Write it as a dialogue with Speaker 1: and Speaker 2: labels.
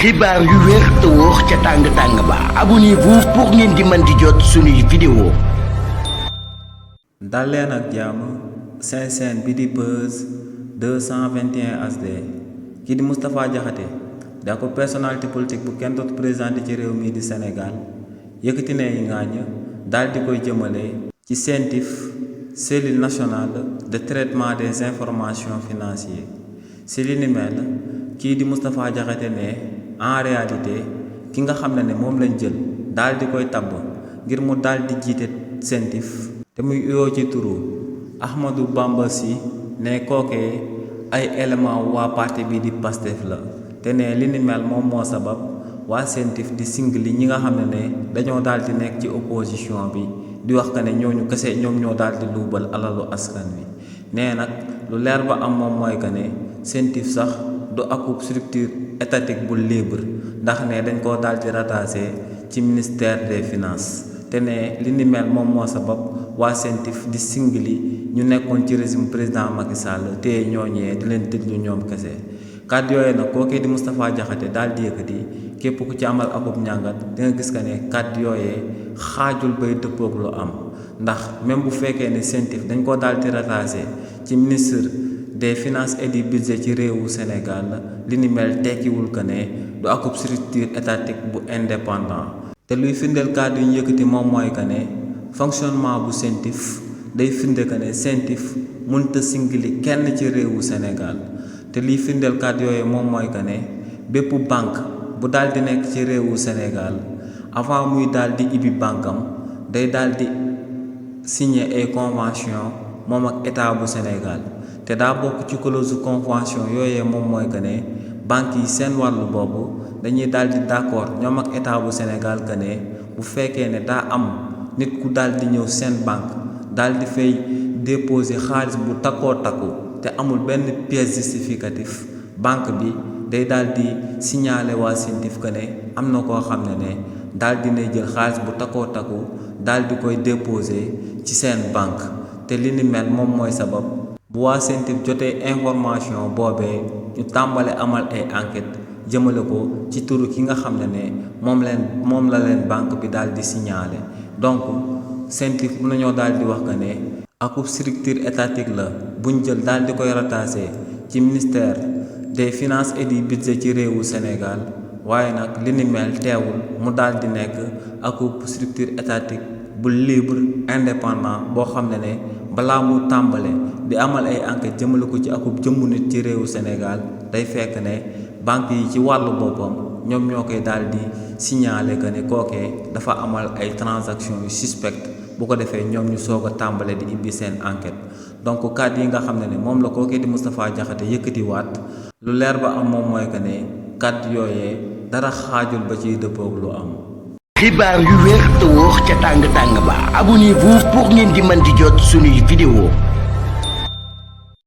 Speaker 1: xibaar yu wér te wóor ca tàng ba abonnez-vous pour ngeen di mën di jot suñuy vidéo.
Speaker 2: dal leen ak jàmm seen chaîne bi di Buzz 221 HD kii di Moustapha Diakhaté da ko personnalité politique bu kenn dootu présenté ci réew mii di Sénégal yëkkati ne yi ngaañ daal di koy jëmale ci CENTIF cellule nationale de traitement des informations financières si li ni mel kii di Moustapha Diakhaté ne en réalité ki nga xam ne moom lañ jël daal di koy tabb ngir mu daal di jiite CENTIF te muy uyoo ci turu Ahmadou Bamba Sy ne kookee ay élément waa parti bi di Pastef la te ne li ni mel moom moo sabab waa CENTIF di singli ñi nga xam ne dañoo daal di nekk ci opposition bi di wax que ne ñooñu kese ñoom ñoo daal di luubal alalu askan wi nee nag lu leer ba am moom mooy que ne CENTIF sax du akub structure étatique bu libre ndax ne dañ koo daal di rattaché ci ministère des finances te ne li ni mel moom moo sabab waa CENTIF di singli ñu nekkoon ci régime président Macky Sall te ñooñee di leen tëj lu ñoom kese kàddu yooyu nag kookee di Moustapha Diakhaté daal di yëkkati képp ku ci amal akub njàngat di nga gis que ne kàddu yooyee xaajul bay dëppoog lu am ndax même bu fekkee ne CENTIF dañ koo daal di rattaché ci ministre des finances et du budget ci réewu Sénégal li ni mel tekkiwul que ne du akub structure étatique bu indépendant te luy firndeel kàddu yi ñu yëkkati moom mooy que ne fonctionnement bu CENTIF day firnde que ne CENTIF mënta singili kenn ci réewu Sénégal te liy firndeel kàddu yooyu moom mooy que ne bépp banque bu daal di nekk ci réewu Sénégal avant muy daal di ibbi bankam day daal di signer ay convention moom ak état bu Sénégal te daa bokk ci clause convention yooyee moom mooy que ne banque yi seen wàllu boobu dañuy daal di d'accord ñoom ak état bu Sénégal que ne bu fekkee ne daa am nit ku daal di ñëw seen banque daal di fay déposer xaalis bu takkoo takku te amul benn pièce justificatif banque bi day daal di signaler waa CENTIF que ne am na koo xam ne daal di nay jël xaalis bu takkoo takku daal di koy déposer ci seen banque te li ni mel moom mooy sabab bu waa CENTIF jotee information boobee ñu tàmbale amal ay enquête jëmale ko ci turu ki nga xam ne moom la leen banque bi daal di signaler donc CENTIF mun nañoo daal di wax que ne akub structure étatique la buñ jël daal di koy rattaché ci ministère des finances et du budget ci réewu Sénégal waaye nag li ni mel teewul mu daal di nekk akub structure étatique bu libre indépendant boo xam ne balaa mu tàmbale di amal ay enquête jëmale ko ci akub jëmmu nit ci réewu Sénégal day fekk ne banque yi ci wàllu boppam ñoom ñoo koy daal di signaler que ne kookee dafa amal ay transactions yu suspect bu ko defee ñoom ñu soog a tàmbale di ibbi seen enquête donc kàddu yi nga xam ne moom la kookee di Moustapha Diakhaté yëkkatiwaat lu leer ba am moom mooy que ne kàddu yooyee dara xaajul ba ciy dëppoog lu am.
Speaker 1: xibaar yu wér te wóor ca tàng ba abonnez-vous pour ngeen di mën di jot suñuy vidéo.